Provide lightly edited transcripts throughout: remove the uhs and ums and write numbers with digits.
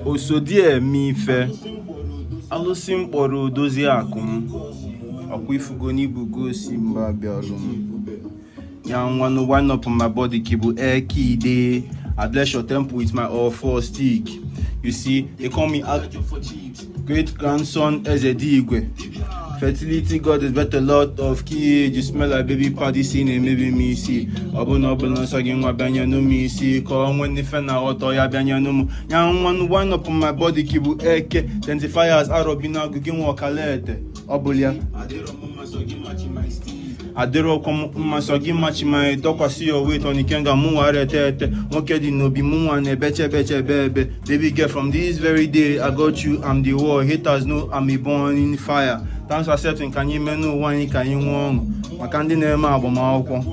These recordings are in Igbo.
Osodieme ife alụsị m kpọrọ odozi akụ m ọkwa ifugo n'ibugo osi mba bịalụ m ya nwanụ wine up on my body kibu ekide. I bless your temple with my all four stick. You see, they call me great grandson Eze Digwe. Fertility god is better lot of kids. You smell like baby party scene and maybe me see. Ọ bụ na nsọ gị nwa bịanye nụ m isi ka ọ nwee n'ife na ọtọ ya bịanye nụ m ya nwanụ wine up on my body kibu eke identifiers arọbi na agụ gị nwa ọkalete ọ bụ ya adịrọkwa m mma sọ gị machi ma dọkwasị your weight on ikenga mụ nwara ete ete nwoke dị n'obi mụ nwa na-ebeche beche ebe ebe. Baby girl, from this very day I got you, I'm the war. Haters know I'm a burning fire. Thanks for accepting. Ka anyị mee n'ụwa anyị ka anyị nwee ọṅụ maka ndị na-eme agbamakwụkwọ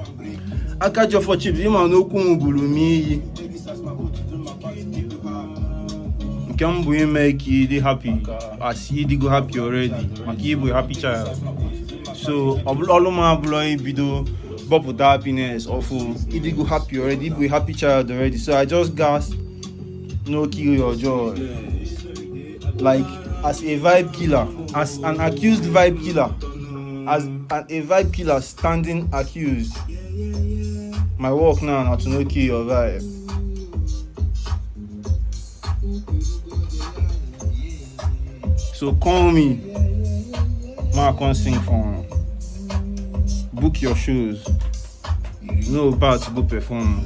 aka ji ọfọ chips ịma n'okwu m buru m iyi nke m bụ ime ka ị dị happy as ị dịgo happy already maka ịbụ happy child. So ọlụ m abụrụ ibido bọpụta happiness ọfụ ịdịgo happy already, ịbụ happy child already. So I just gas no kill your joy, like as a vibe killer, as an accused vibe killer, as a vibe killer standing accused. My work now na to no kill your vibe. So call me ma come sing for am. Book your shows, no about to go perform.